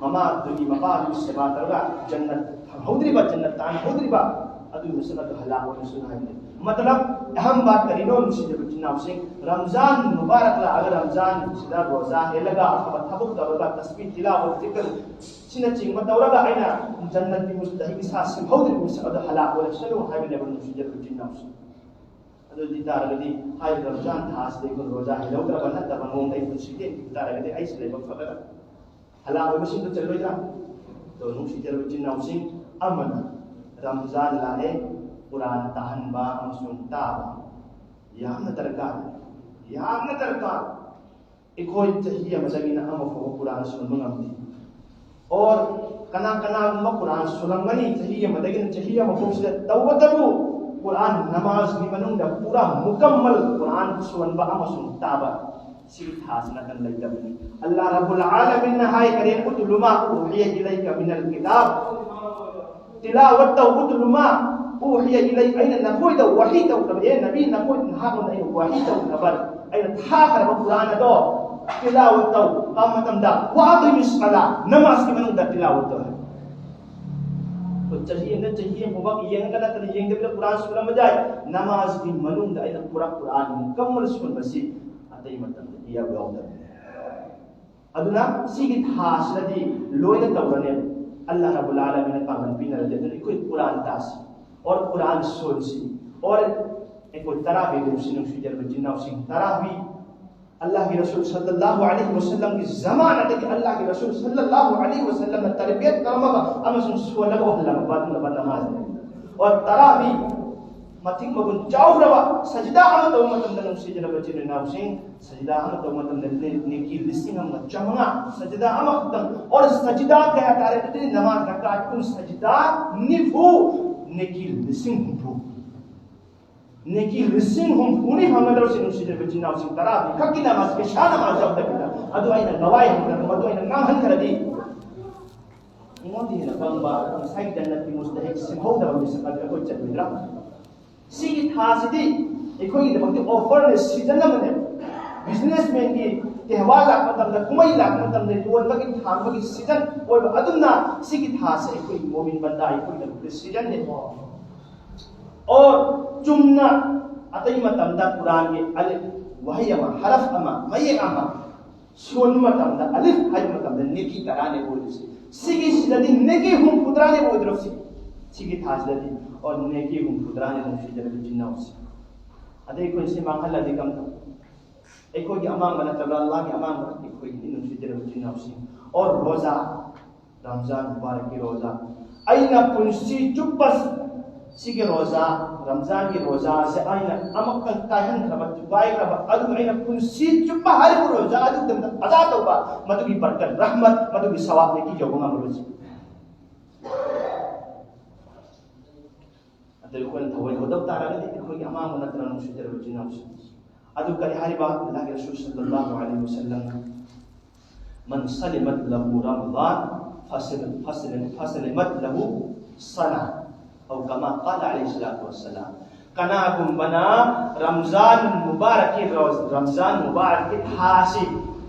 ꯃꯃꯥꯗꯨꯒꯤ ꯃꯄꯥꯗꯨꯒꯤ ꯁꯦꯕꯥ ꯇꯧꯔꯒ ꯖꯟꯅꯠ ꯐꯪꯍꯧꯗ꯭ꯔꯤꯕ, ꯖꯟꯅꯠ ꯇꯥꯟꯍꯧꯗ꯭ꯔꯤꯕ ꯑꯗꯨꯒꯤ ꯃꯁꯛ ꯑꯗꯨ ꯍꯂꯥꯛ ꯑꯣꯏꯔꯁꯅꯨ ꯍꯥꯏꯕꯅꯤ꯫ ꯃꯇꯂꯕ, ꯑꯍꯝ ꯕꯥꯠ ꯀꯔꯤꯅꯣ, ꯅꯨꯡꯁꯤꯖꯕ ꯏꯆꯤꯟ ꯏꯅꯥꯎꯁꯤꯡ? ꯔꯝꯖꯥꯟ ꯃꯨꯕꯥꯔꯛ ꯂꯥꯛꯑꯒ ꯔꯝꯖꯥꯟꯁꯤꯗ ꯔꯣꯖꯥ ꯍꯦꯜꯂꯒ ꯑꯐꯕ ꯊꯕꯛ ꯇꯧꯔꯒ ꯇꯁꯕꯤꯍ, ꯇꯤꯂꯥꯋꯠ, ꯖꯤꯀꯔ ꯁꯤꯅꯆꯤꯡꯕ ꯇꯧꯔꯒ ꯑꯩꯅ ꯖꯟꯅꯠꯀꯤ ꯃꯨꯁꯇꯍꯤꯛ ꯏꯁꯥ ꯁꯦꯝꯍꯧꯗ꯭ꯔꯤꯕ ꯃꯤꯁꯛ ꯑꯗꯨ ꯍꯂꯥꯛ ꯑꯣꯏꯔꯁꯅꯨ ꯍꯥꯏꯕꯅꯦꯕ, ꯅꯨꯡꯁꯤꯖꯕ ꯏꯆꯤꯟ ꯏꯅꯥꯎꯁꯤꯡ꯫ ꯑꯗꯨ ꯑꯣꯏ ꯇꯥꯔꯒꯗꯤ ꯍꯥꯏꯔꯤꯕ ꯔꯝꯖꯥꯟ ꯊꯥ ꯑꯁꯤꯗ ꯑꯩꯈꯣꯏ ꯔꯣꯖꯥ ꯍꯦꯜꯍꯧꯗ꯭ꯔꯕ ꯅꯠꯇꯕ ꯃꯑꯣꯡꯗ ꯑꯩ ꯄꯨꯟꯁꯤꯗꯤ ꯍꯤꯡꯕ ꯇꯥꯔꯒꯗꯤ ꯑꯩꯁꯨ ꯂꯥꯏꯕꯛ ꯐꯒꯗ꯭ꯔꯥ? ꯍꯂꯥꯛ ꯑꯣꯏꯕꯁꯤꯡꯗꯨ ꯆꯠꯂꯣꯏꯗ꯭ꯔꯥ? ꯑꯗꯣ ꯅꯨꯡꯁꯤꯖꯔꯕ ꯏꯆꯤꯟ ꯏꯅꯥꯎꯁꯤꯡ, ꯑꯃꯅ ꯔꯝꯖꯥꯟ ꯂꯥꯛꯑꯦ, ꯀꯨꯔꯥꯟ ꯇꯥꯍꯟꯕ ꯑꯃꯁꯨꯡ ꯇꯥꯕ ꯌꯥꯝꯅ ꯗꯔꯀꯥꯔ, ꯌꯥꯝꯅ ꯗꯔꯀꯥꯔ꯫ ꯑꯩꯈꯣꯏ ꯆꯍꯤ ꯑꯃꯗꯒꯤꯅ ꯑꯃ ꯐꯥꯎꯕ ꯀꯨꯔꯥꯟ ꯁꯣꯟꯕ ꯉꯝꯗꯦ꯫ ꯑꯣꯔ ꯀꯅꯥ ꯀꯅꯥꯒꯨꯝꯕ ꯀꯨꯔꯥꯟ ꯁꯣꯜꯂꯝꯒꯅꯤ, ꯆꯍꯤ ꯑꯃꯗꯒꯤꯅ ꯆꯍꯤ ꯑꯃ ꯐꯥꯎꯁꯤꯗ, ꯇꯧꯕꯇꯕꯨ ꯀꯨꯔꯥꯟ ꯅꯃꯥꯖꯒꯤ ꯃꯅꯨꯡꯗ ꯄꯨꯔꯥ ꯃꯨꯀꯝꯃꯜ ꯀꯨꯔꯥꯟ ꯁꯣꯟꯕ ꯑꯃꯁꯨꯡ ꯇꯥꯕ ꯁꯤꯒꯤ ꯊꯥꯁꯤ ꯅꯥꯀꯟ ꯂꯩꯇꯕꯅꯤ꯫ ꯑꯜꯂꯥꯍ ꯔꯕꯨꯜ ꯑꯥꯂꯃꯤꯟꯅ ꯍꯥꯏ, ꯀꯔꯤꯝ ꯎꯇꯨꯂꯨ ꯃꯥ ꯎꯍꯤꯌ ꯏꯂꯩꯀ ꯃꯤꯅꯜ ꯀꯤꯇꯥꯕ꯫ ꯇꯤꯂꯥꯋꯠ ꯇꯧ, ꯎꯇꯨꯂꯨ ꯃꯥ ꯎꯍꯤꯌ ꯏꯂꯩ, ꯑꯩꯅ ꯅꯈꯣꯏꯗ ꯋꯥꯍꯤ ꯇꯧꯈ꯭ꯔꯕ, ꯑꯦ ꯅꯕꯤ, ꯅꯈꯣꯏ, ꯅꯍꯥꯛꯉꯣꯟꯗ ꯑꯩꯅ ꯋꯥꯍꯤ ꯇꯧꯈ꯭ꯔꯕ, ꯑꯩꯅ ꯊꯥꯈ꯭ꯔꯕ ꯀꯨꯔꯥꯟ ꯑꯗꯣ ꯇꯤꯂꯥꯋꯠ ꯇꯧ꯫ ꯀꯔꯝꯕ ꯃꯇꯝꯗ? ꯋꯥ ꯑꯀꯤꯃꯤ ꯁꯂꯥ, ꯅꯃꯥꯖꯀꯤ ꯃꯅꯨꯡꯗ ꯇꯤꯂꯥꯋꯠ ꯇꯧ ꯍꯥꯏ꯫ ꯑꯩꯈꯣꯏ ꯆꯍꯤ ꯑꯃꯗ ꯆꯍꯤ ꯑꯃꯐꯥꯎꯕ ꯌꯦꯡꯉꯒ ꯅꯠꯇꯅ ꯌꯦꯡꯗꯕꯤꯗ ꯀꯨꯔꯥꯟ ꯁꯣꯜꯂꯝꯕ ꯌꯥꯏ꯫ ꯅꯃꯥꯖꯀꯤ ꯃꯅꯨꯡꯗ ꯑꯩꯅ ꯄꯨꯔꯥ ꯀꯨꯔꯥꯟ ꯃꯨꯀꯝꯃꯜ ꯁꯣꯟꯕꯁꯤ ꯑꯇꯩ ꯃꯇꯝꯗ ꯏꯌꯥꯎ ꯌꯥꯎꯗꯕꯅꯤ꯫ ꯑꯗꯨꯅ ꯁꯤꯒꯤ ꯊꯥꯁꯤꯗꯗꯤ ꯂꯣꯏꯅ ꯇꯧꯔꯅꯦꯕ꯫ ꯑꯜꯂꯥꯍ ꯔꯕꯨꯜ ꯑꯥꯂꯃꯤꯟꯅ ꯄꯥꯡꯒꯜ ꯄꯤꯅꯔꯗꯤ꯫ ꯑꯗꯨꯅ ꯑꯩꯈꯣꯏ ꯀꯨꯔꯥꯟ ꯇꯥꯁꯤ, ꯑꯣꯔ ꯀꯨꯔꯥꯟ ꯁꯣꯟꯁꯤ, ꯑꯣꯔ ꯑꯩꯈꯣꯏ ꯇꯔꯥꯕꯤ ꯂꯦꯞꯁꯤ꯫ ꯅꯨꯡꯁꯤꯖꯔꯕ ꯏꯆꯤꯟ ꯏꯅꯥꯎꯁꯤꯡ, ꯇꯔꯥꯕꯤ ꯑꯜꯂꯥꯍꯒꯤ ꯔꯁꯨꯜ ꯁꯜꯂꯜꯂꯥꯍꯨ ꯑꯂꯩꯍꯤ ꯋꯁꯜꯂꯝꯒꯤ ꯖꯃꯥꯅꯗꯒꯤ ꯑꯜꯂꯥꯍꯒꯤ ꯔꯁꯨꯜ ꯁꯜꯂꯜꯂꯥꯍꯨ ꯑꯂꯩꯍꯤ ꯋꯁꯜꯂꯝꯅ ꯇꯔꯕꯤꯌꯠ ꯇꯧꯔꯝꯃꯒ ꯑꯃꯁꯨꯡ ꯁꯣꯜꯂꯒ ꯋꯥꯍꯜꯂꯝꯃꯕ ꯑꯗꯨꯒꯨꯝꯂꯕ ꯅꯃꯥꯖꯅꯤ꯫ ꯑꯣꯔ ꯇꯔꯥꯕꯤ ꯃꯇꯤꯛ ꯃꯒꯨꯟ ꯆꯥꯎꯈ꯭ꯔꯕ ꯁꯖꯤꯗꯥ ꯑꯃ ꯇꯧꯕ ꯃꯇꯝꯗ, ꯅꯨꯡꯁꯤꯖꯔꯕ ꯏꯆꯤꯟ ꯏꯅꯥꯎꯁꯤꯡ, ꯁꯖꯤꯗꯥ ꯑꯃ ꯇꯧꯕ ꯃꯇꯝꯗ ꯅꯦ-, ꯅꯦꯀꯤ ꯂꯤꯁꯤꯡ ꯑꯃꯒ ꯆꯥꯃꯉꯥ, ꯁꯖꯤꯗꯥ ꯑꯃꯈꯛꯇꯪ, ꯑꯣꯔ ꯁꯖꯤꯗꯥ ꯀꯌꯥ ꯇꯥꯔꯦ ꯑꯗꯨꯗꯤ? ꯅꯃꯥꯖ ꯔꯀꯥꯠ ꯀꯨꯟ, ꯁꯖꯤꯗꯥ ꯅꯤꯐꯨ, ꯅꯦꯀꯤ ꯂꯤꯁꯤꯡ ꯍꯨꯝꯐꯨ꯫ ꯅꯦꯀꯤ ꯂꯤꯁꯤꯡ ꯍꯨꯝꯐꯨꯅꯤ ꯐꯪꯒꯗꯧꯔꯤꯁꯤ, ꯅꯨꯡꯁꯤꯖꯔꯕ ꯏꯆꯤꯟ ꯏꯅꯥꯎꯁꯤꯡ, ꯇꯔꯥꯕꯤ ꯈꯛꯀꯤ ꯅꯃꯥꯖ, ꯄꯩꯁꯥ ꯅꯃꯥꯖ ꯌꯥꯎꯗꯕꯤꯗ꯫ ꯑꯗꯨ ꯑꯩꯅ ꯂꯋꯥꯏ ꯍꯟꯈ꯭ꯔꯗꯤ, ꯃꯗꯨ ꯑꯩꯅ ꯉꯥꯡꯍꯟꯈ꯭ꯔꯗꯤ, ꯑꯩꯉꯣꯟꯗ ꯍꯦꯟꯅ ꯄꯪꯕ ꯉꯁꯥꯏꯒꯤ ꯖꯟꯅꯠꯀꯤ ꯃꯨꯁꯇꯍꯤꯛ ꯁꯤꯡꯍꯧꯗꯕ ꯃꯤꯁꯛ ꯑꯗꯨ ꯑꯩꯈꯣꯏ ꯆꯠꯂꯣꯏꯗ꯭ꯔꯥ? ꯁꯤꯒꯤ ꯊꯥꯁꯤꯗꯤ ꯑꯩꯈꯣꯏꯒꯤꯗꯃꯛꯇꯤ ꯑꯣꯐꯔꯅꯦ, ꯁꯤꯖꯟ ꯑꯃꯅꯦ꯫ ꯕꯤꯖꯤꯅꯦꯁꯃꯦꯟꯒꯤ ꯇꯦꯍꯋꯥꯔ ꯂꯥꯛꯄ ꯃꯇꯝꯗ, ꯀꯨꯝꯍꯩ ꯂꯥꯛꯄ ꯃꯇꯝꯗ, ꯌꯣꯟꯕꯒꯤ, ꯊꯥꯡꯕꯒꯤ ꯁꯤꯖꯟ ꯑꯣꯏꯕ ꯑꯗꯨꯝꯅ ꯁꯤꯒꯤ ꯊꯥꯁꯦ ꯑꯩꯈꯣꯏ ꯃꯣꯃꯤꯟ ꯕꯟꯗꯥ ꯑꯩꯈꯣꯏꯒꯤꯗꯃꯛꯇ ꯁꯤꯖꯟꯅꯦ꯫ ꯑꯣ ꯆꯨꯝꯅ ꯑꯇꯩ ꯃꯇꯝꯗ ꯀꯨꯔꯥꯟꯒꯤ ꯑꯂꯤꯐ, ꯋꯥꯍꯩ ꯑꯃ, ꯍꯔꯐ ꯑꯃ, ꯃꯌꯦꯛ ꯑꯃ ꯁꯣꯟꯕ ꯃꯇꯝꯗ, ꯑꯂꯤꯐ ꯍꯥꯏꯕ ꯃꯇꯝꯗ ꯅꯦꯀꯤ ꯇꯔꯥꯅꯦ ꯑꯣꯏꯔꯤꯁꯦ꯫ ꯁꯤꯒꯤꯁꯤꯗꯗꯤ ꯅꯦꯀꯤ ꯍꯨꯝꯐꯨ ꯇꯔꯥꯅꯦ ꯑꯣꯏꯗ꯭ꯔꯣ? ꯁꯤ, ꯁꯤꯒꯤ ꯊꯥꯁꯤꯗꯗꯤ, ꯑꯣ, ꯅꯦꯀꯤ ꯍꯨꯝꯐꯨ ꯇꯔꯥꯅꯦ, ꯅꯨꯡꯁꯤꯖꯔꯕ ꯏꯆꯤꯟ ꯏꯅꯥꯎꯁꯦ꯫ ꯑꯗꯩ ꯑꯩꯈꯣꯏ ꯁꯤ ꯃꯥꯡꯍꯜꯂꯗꯤ ꯀꯝꯗꯧ? ꯑꯩꯈꯣꯏꯒꯤ ꯑꯃꯥꯡꯕ ꯅꯠꯇꯕ꯭ꯔꯥ? ꯑꯜꯂꯥꯍꯒꯤ ꯑꯃꯥꯡꯕ ꯅꯠꯇꯦ, ꯑꯩꯈꯣꯏꯒꯤꯅꯤ, ꯅꯨꯡꯁꯤꯖꯔꯕ ꯏꯆꯤꯟ ꯏꯅꯥꯎꯁꯤꯡ꯫ ꯑꯣ ꯔꯣꯖꯥ, ꯔꯝꯖꯥꯟ ꯃꯨꯕꯥꯔꯛꯀꯤ ꯔꯣꯖꯥ꯫ ꯑꯩꯅ ꯄꯨꯟꯁꯤ ꯆꯨꯞꯄ ꯁꯤꯒꯤ ꯔꯣꯖꯥ, ꯔꯝꯖꯥꯟꯒꯤ ꯔꯣꯖꯥꯁꯦ ꯑꯩꯅ ꯑꯃꯨꯛꯇꯪ ꯀꯥꯏꯍꯟꯈ꯭ꯔꯕ, ꯊꯨꯒꯥꯏꯈ꯭ꯔꯕ, ꯑꯗꯨꯒ ꯑꯩꯅ ꯄꯨꯟꯁꯤ ꯆꯨꯞꯄ ꯍꯥꯏꯔꯤꯕ ꯔꯣꯖꯥ ꯑꯗꯨꯒꯤꯗꯃꯛꯇ ꯐꯖꯥ ꯇꯧꯕ, ꯃꯗꯨꯒꯤ ꯕꯔꯀꯠ, ꯔꯍꯃꯠ, ꯃꯗꯨꯒꯤ ꯁꯋꯥꯕ ꯅꯦꯀꯤ ꯌꯧꯕ ꯉꯝꯃꯔꯣꯏ꯫ ꯑꯗꯨ ꯑꯩꯈꯣꯏꯅ ꯊꯑꯣꯏ ꯍꯧꯗꯕ ꯇꯥꯔꯒꯗꯤ ꯑꯩꯈꯣꯏꯒꯤ ꯑꯃꯥꯡꯕ ꯅꯠꯇꯅ, ꯅꯨꯡꯁꯤꯖꯔꯕ ꯏꯆꯤꯟ ꯏꯅꯥꯎꯁꯤꯡ꯫ ꯑꯗꯨ ꯀꯔꯤ ꯍꯥꯏꯔꯤꯕ? ꯑꯜꯂꯥꯍꯒꯤ ꯔꯁꯨꯜ ꯁꯜꯂꯜꯂꯥꯍꯨ ꯑꯂꯩꯍꯤ ꯋꯁꯜꯂꯝꯅ, "ꯃꯟ ꯁꯂꯤꯃꯠ ꯂꯍꯨ ꯔꯃضان ꯐꯁꯂ-, ꯐꯁꯂ-, ꯐꯁꯂꯤꯃꯠ ꯂꯍꯨ ꯁꯅꯥ", ꯑꯧ ꯀꯃꯥ ꯀꯥꯂ ꯑꯂꯩꯍꯤ ꯁꯂꯥꯇꯨ ꯋꯁꯁꯂꯥꯝ꯫ ꯀꯅꯥꯒꯨꯝꯕꯅ ꯔꯝꯖꯥꯟ ꯃꯨꯕꯥꯔꯛꯀꯤ ꯔꯣꯖ-, ꯔꯝꯖꯥꯟ ꯃꯨꯕꯥꯔꯛꯀꯤ ꯊꯥꯁꯤ,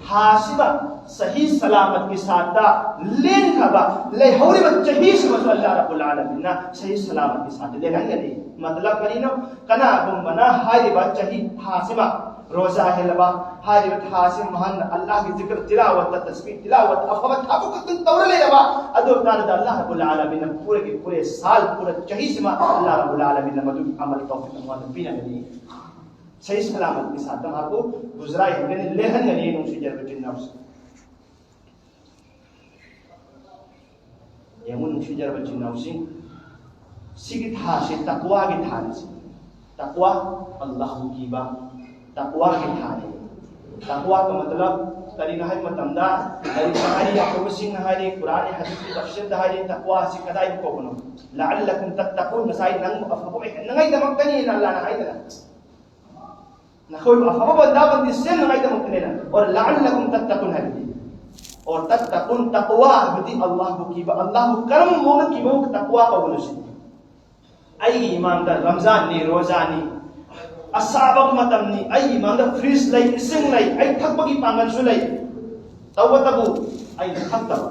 ꯊꯥꯁꯤꯃ ꯁꯍꯤ ꯁꯂꯥꯃꯠꯀꯤ ꯁꯥꯠꯇ ꯂꯦꯟꯈ꯭ꯔꯕ, ꯂꯩꯍꯧꯔꯤꯕ ꯆꯍꯤꯁꯤꯃꯁꯨ ꯑꯜꯂꯥꯍ ꯔꯕꯨꯜ ꯑꯥꯂꯃꯤꯟꯅ ꯁꯍꯤ ꯁꯂꯥꯃꯠꯀꯤ ꯁꯥꯠꯇ ꯂꯦꯟꯍꯟꯒꯅꯤ꯫ ꯃꯇꯂꯕ ꯀꯔꯤꯅꯣ? ꯀꯅꯥꯒꯨꯝꯕꯅ ꯍꯥꯏꯔꯤꯕ ꯆꯍꯤ ꯊꯥꯁꯤꯃ ꯔꯣꯖꯥ ꯍꯦꯜꯂꯕ ꯍꯥꯏꯔꯤꯕ ꯊꯥ ꯑꯁꯤ ꯃꯍꯥꯛꯅ ꯑꯜꯂꯥꯍꯒꯤ ꯖꯤꯀꯔ, ꯇꯤꯂꯥꯋꯠꯇ, ꯇꯁꯕꯤꯍ, ꯇꯤꯂꯥꯋꯠ, ꯑꯐꯕ ꯊꯕꯛ ꯈꯛꯇꯪ ꯇꯧꯔ ꯂꯩꯔꯕ ꯑꯗꯨ ꯑꯣꯏꯇꯥꯔꯗꯤ ꯑꯜꯂꯥꯍ ꯔꯕꯨꯜ ꯑꯥꯂꯃꯤꯟꯅ ꯄꯨꯔꯥꯒꯤ ꯄꯨꯔꯦ ꯁꯥꯜ, ꯄꯨꯔꯥ ꯆꯍꯤꯁꯤꯃ ꯑꯜꯂꯥꯍ ꯔꯕꯨꯜ ꯑꯥꯂꯃꯤꯟꯅ ꯃꯗꯨꯒꯤ ꯑꯃꯜ ꯇꯧꯐꯤꯛ ꯑꯃ ꯄꯤꯔꯒꯅꯤ꯫ ꯁꯍꯤ ꯁꯂꯥꯃꯠꯀꯤ ꯁꯥꯠꯇ ꯃꯍꯥꯛꯄꯨ ꯒꯨꯖꯔꯥ ꯍꯦꯟꯒꯅꯤ, ꯂꯦꯜꯍꯟꯒꯅꯤ꯫ ꯅꯨꯡꯁꯤꯖꯔꯕ ꯏꯆꯤꯟ ꯏꯅꯥꯎꯁꯤꯡ, ꯌꯦꯡꯉꯨ, ꯅꯨꯡꯁꯤꯖꯔꯕ ꯏꯆꯤꯟ ꯏꯅꯥꯎꯁꯤꯡ, ꯁꯤꯒꯤ ꯊꯥꯁꯤ ꯇꯛꯋꯥꯒꯤ ꯊꯥꯅꯤ꯫ ꯁꯤ ꯇꯛꯋꯥ, ꯑꯜꯂꯥꯍꯕꯨ ꯀꯤꯕ, ꯇꯛꯋꯥꯒꯤ ꯊꯥꯅꯤ꯫ ꯇꯛꯋꯥꯒ ꯃꯇꯂꯕ ꯀꯔꯤꯅꯣ ꯍꯥꯏꯕ ꯃꯇꯝꯗ, ꯂꯥꯏꯔꯤꯛꯇ ꯍꯥꯏꯔꯤ, ꯑꯐꯕꯁꯤꯡꯅ ꯍꯥꯏꯔꯤ, ꯀꯨꯔꯥꯟꯒꯤ ꯍꯗꯤꯁꯀꯤ ꯇꯐꯁꯤꯔꯗ ꯍꯥꯏꯔꯤ, ꯇꯛꯋꯥ ꯑꯁꯤ ꯀꯗꯥꯏꯕꯨ ꯀꯧꯕꯅꯣ? "ꯂꯑꯜꯂꯀꯨꯝ ꯇꯠꯇꯀꯨꯟ", ꯉꯁꯥꯏ ꯅꯪꯕꯨ ꯑꯐꯕ ꯑꯣꯏꯍꯟꯅꯉꯥꯏꯗꯃꯛꯇꯅꯤ ꯑꯅ ꯑꯜꯂꯥꯍꯅ ꯍꯥꯏꯗꯅ꯫ ꯅꯈꯣꯏꯕꯨ ꯑꯐꯕ ꯕꯟꯗꯥ ꯕꯟꯗꯤ ꯁꯦꯝꯅꯉꯥꯏꯗꯃꯛꯇꯅꯦꯅ꯫ ꯑꯣꯔ "ꯂꯑꯜꯂꯀꯨꯝ ꯇꯠꯇꯀꯨꯟ" ꯍꯥꯏꯕꯗꯤ꯫ ꯑꯣꯔ "ꯇꯠꯇꯀꯨꯟ", ꯇꯛꯋꯥ ꯍꯥꯏꯕꯗꯤ ꯑꯜꯂꯥꯍꯕꯨ ꯀꯤꯕ꯫ ꯑꯜꯂꯥꯍꯕꯨ ꯀꯔꯝꯕ ꯃꯑꯣꯡꯗ ꯀꯤꯕ? ꯇꯛꯋꯥ ꯀꯧꯕꯅꯣ ꯁꯤ꯫ ꯑꯩꯒꯤ ꯏꯃꯥꯡꯗ ꯔꯝꯖꯥꯟꯅꯤ, ꯔꯣꯖꯥꯅꯤ, ꯑꯁꯥꯕ ꯃꯇꯝꯅꯤ, ꯑꯩꯒꯤ ꯏꯃꯥꯡꯗ ꯐ꯭ꯔꯤꯖ ꯂꯩ, ꯏꯁꯤꯡ ꯂꯩ, ꯑꯩ ꯊꯛꯄꯒꯤ ꯄꯥꯡꯒꯜꯁꯨ ꯂꯩ꯫ ꯇꯧꯕꯇꯕꯨ ꯑꯩꯅ ꯊꯛꯇꯕ,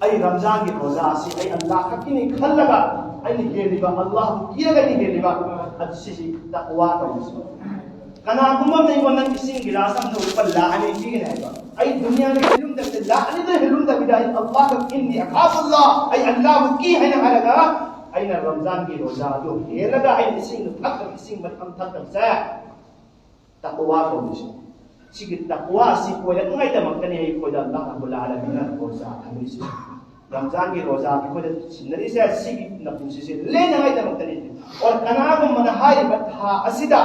ꯑꯩ ꯔꯝꯖꯥꯟꯒꯤ ꯔꯣꯖꯥ ꯑꯁꯤ ꯑꯩ ꯑꯜꯂꯥꯍ ꯈꯛꯀꯤꯅꯤ ꯈꯜꯂꯒ ꯑꯩꯅ ꯍꯦꯜꯂꯤꯕ, ꯑꯜꯂꯥꯍꯕꯨ ꯀꯤꯔꯒ ꯑꯩꯅ ꯍꯦꯜꯂꯤꯕ, ꯑꯗꯨ ꯁꯤꯁꯤ ꯇꯛꯋꯥ ꯀꯧꯏ꯫ ꯀꯅꯥꯒꯨꯝꯕ ꯑꯃꯅ ꯑꯩꯉꯣꯟꯗ ꯅꯪ ꯏꯁꯤꯡ ꯒꯤꯂꯥꯁ ꯑꯃꯗ ꯂꯨꯄꯥ ꯂꯥꯈ ꯑꯅꯤ ꯄꯤꯒꯅꯤ ꯍꯥꯏꯕ, ꯑꯩ ꯗꯨꯅꯤꯌꯥꯗ ꯍꯦꯜꯂꯨꯝꯗꯕꯤꯗ, ꯂꯥꯈ ꯑꯅꯤꯗ ꯍꯦꯜꯂꯨꯝꯗꯕꯤꯗ, "ꯑꯩ ꯑꯜꯂꯥꯍ ꯈꯛꯀꯤꯅꯤ, ꯑꯈꯥꯐꯨꯜꯂꯥꯍ, ꯑꯩ ꯑꯜꯂꯥꯍꯕꯨ ꯀꯤ" ꯍꯥꯏꯅ ꯍꯥꯏꯔꯒ ꯑꯩꯅ ꯔꯝꯖꯥꯟꯒꯤ ꯔꯣꯖꯥ ꯑꯗꯨ ꯍꯦꯜꯂꯒ ꯑꯩꯅ ꯏꯁꯤꯡꯗꯨ ꯊꯛꯇꯕ, ꯏꯁꯤꯡ ꯃꯔꯤꯛ ꯑꯃ ꯊꯛꯇꯕꯁꯦ ꯇꯛꯋꯥ ꯀꯧꯔꯤꯁꯦ꯫ ꯁꯤꯒꯤ ꯇꯛꯋꯥ ꯑꯁꯤ ꯑꯣꯏꯔꯛꯅꯉꯥꯏꯗꯃꯛꯇꯅꯤ ꯑꯩꯈꯣꯏꯗ ꯑꯜꯂꯥꯍ ꯔꯕꯨꯜ ꯑꯥꯂꯃꯤꯟꯅ ꯔꯣꯖꯥ ꯊꯝꯃꯤꯁꯦ꯫ ꯔꯝꯖꯥꯟꯒꯤ ꯔꯣꯖꯥ ꯑꯩꯈꯣꯏꯗ ꯁꯤꯟꯅꯔꯤꯁꯦ ꯁꯤꯒꯤ ꯅꯄꯨꯟꯁꯤꯁꯦ ꯂꯦꯟꯅꯉꯥꯏꯗꯃꯛꯇꯅꯤ꯫ ꯑꯣꯔ ꯀꯅꯥꯒꯨꯝꯕꯅ ꯍꯥꯏꯔꯤꯕ ꯊꯥ ꯑꯁꯤꯗ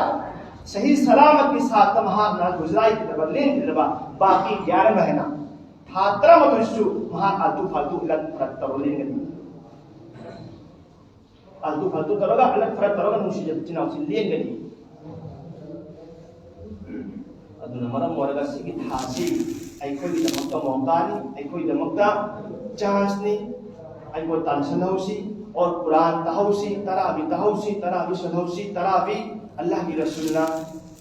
ꯁꯍꯤ ꯁꯂꯥꯃꯠꯀꯤ ꯁꯥꯠꯇ ꯃꯍꯥꯛꯅ ꯒꯨꯖꯔꯥꯠꯀꯤꯗꯕ ꯂꯦꯟꯒꯗꯕ ꯕꯥꯀꯤ ꯒ꯭ꯌꯥꯔ ꯃꯍꯤꯅꯥ, ꯊꯥ ꯇꯔꯥꯃꯥꯊꯣꯏꯁꯨ ꯃꯍꯥꯛ ꯑꯥꯜꯇꯨ ꯐꯥꯜꯇꯨ ꯏꯂꯠ ꯐꯔꯛ ꯇꯧꯔ ꯂꯦꯟꯒꯅꯤ꯫ ꯑꯥꯜꯇꯨ ꯐꯥꯜꯇꯨ ꯇꯧꯔꯒ, ꯏꯂꯠ ꯐꯔꯛ ꯇꯧꯔꯒ ꯅꯨꯡꯁꯤꯖꯕ ꯏꯆꯤꯟ ꯏꯅꯥꯎꯁꯤꯡ ꯂꯦꯟꯒꯅꯤ꯫ ꯑꯗꯨꯅ ꯃꯔꯝ ꯑꯣꯏꯔꯒ ꯁꯤꯒꯤ ꯊꯥꯁꯤ ꯑꯩꯈꯣꯏꯒꯤꯗꯃꯛꯇ ꯃꯧꯀꯥꯅꯤ, ꯑꯩꯈꯣꯏꯒꯤꯗꯃꯛꯇ ꯆꯥꯟꯁꯅꯤ꯫ ꯑꯩꯈꯣꯏ ꯇꯥꯟꯁꯤꯜꯍꯧꯁꯤ, ꯑꯣꯔ ꯀꯨꯔꯥꯟ ꯇꯥꯍꯧꯁꯤ, ꯇꯔꯥꯕꯤ ꯇꯥꯍꯧꯁꯤ, ꯇꯔꯥꯕꯤ ꯁꯣꯜꯍꯧꯁꯤ, ꯇꯔꯥꯕꯤ ꯑꯜꯂꯥꯍꯒꯤ ꯔꯁꯨꯜꯅ,